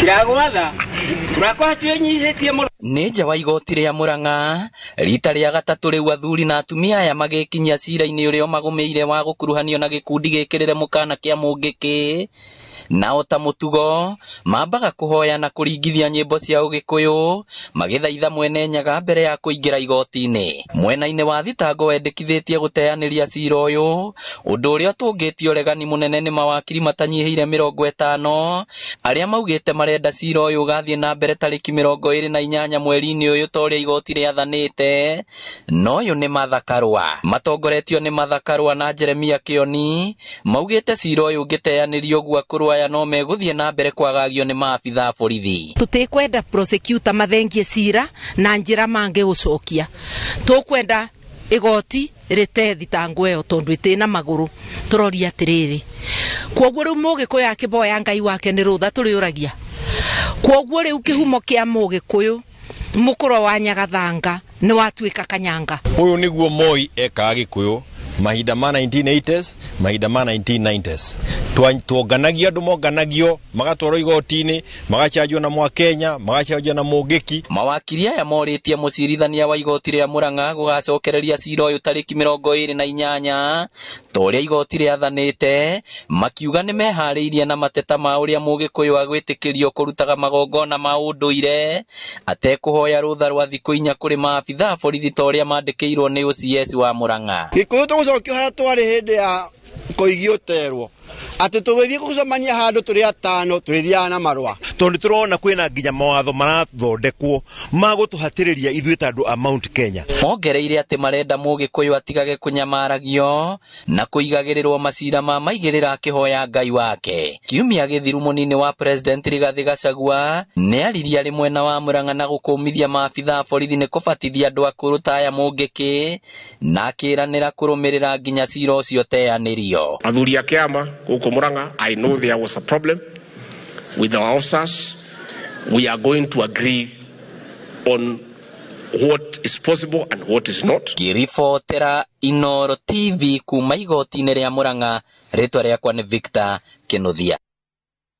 Tiragwatha tũrakorwo twĩnyihĩtie mũno. Nĩ nja wa igoti rĩa Murang'a rita rĩa gatatũ rĩu athuri na atumia aya magĩkinyia cira-inĩ ũrĩa ũmagũmĩire wa gũkuruhanio na gĩkundi gĩkĩrĩre mũkana kĩa Mũngĩkĩ. Nao ta mũtugo mambaga kũhoya na kũringithia nyĩmbo cia ũgĩkũyũ magĩthaitha mwene Nyaga mbere ya kũingĩra igoti-inĩ. Mwena-inĩ wa thitango wendekithĩtie gũteanĩria cira ũyũ, ũndũ ũrĩa ũtũngĩtie ũregani mũnene nĩ mawakiri matanyihĩire 50 arĩa maugĩte marenda cira ũyũ ũgathiĩ na mbere tarĩki 28 mweri-inĩ ũyũ ta ũrĩa igoti rĩathanĩte. No ũyũ nĩ Martha Karua. Matongoretio nĩ Martha Karua na Jeremia Kĩoni maugĩte cira ũyũ ũngĩteanĩrio ũguo akũrũ aya no megũthiĩ na mbere kwagagio nĩ maabitha a borithi. Tũtikwenda prosecutor mathengie cira na njĩra mangĩũcokia, tũkwenda igoti rĩte thitango ĩyo tondũ ĩtĩna magũrũ. Tũroria atĩrĩrĩ, kwoguo rĩu Mũgĩkũyũ akĩboya Ngai wake nĩ rũtha tũrĩũragia? Kwoguo rĩu kĩhumo kĩa Mũgĩkũyũ mũkũro wa Nyagathanga nĩ watuĩka kanyanga. Ũyũ nĩguo Moi ekaga Gĩkũyũ mahinda ma 1980s, mahinda ma 1990s. Tuonganagia andũ, monganagio magatwarwo igoti-inĩ, magacanjwo na Mwakenya, magacanjwo na Mũngĩki. Mawakiri aya morĩtie mũcirithania wa igoti rĩa Murang'a gũgacokereria cira ũyũ tarĩki 28 ta ũrĩa igoti rĩathanĩte, makiuga nĩ meharĩirie na mateta ma ũrĩa Mũgĩkũyũ agwĩtĩkĩrio kũrutaga magongona ma ũndũire atekũhoya rũtha rwa thikũ 4 kũrĩ maabitha a borithi ta ũrĩa mandĩkĩirwo nĩ OCS wa Murang'a. Gĩkũyũ tũgũcokio harĩa twarĩ hĩndĩ ya Koigi ũterwo atĩ tũgĩthiĩ gũcemania handũ tũrĩ atano tũrĩthiaga na marũa, tondũ tũrona kwĩna nginya mawatho marathondekwo ma gũtũhatĩrĩria ithuĩ ta andũ a Mount Kenya. Mongereire atĩ marenda Mũgĩkũyũ atigage kũnyamaragio na kũigagĩrĩrwo macira ma maigĩrĩra akĩhoya Ngai wake. Kiumia gĩthiru mũnini wa President Rigathĩ Gachagua nĩaririe arĩ mwena wa Murang'a na gũkũmithia maabitha a borithi nĩ kũbatithia andũ akũrũ ta aya Mũngĩkĩ, na akĩranĩra kũrũmĩrĩra nginya cira ũcio ũteanĩrio. Athuri a kĩama gũkũ Murang'a, I know there was a problem with our officers. We are going to agree on what is possible and what is not. Ngĩribotera Inooro TV kuma igoti-inĩ rĩa Murang'a, rĩtwa rĩakwa nĩ Victor Kĩnuthia.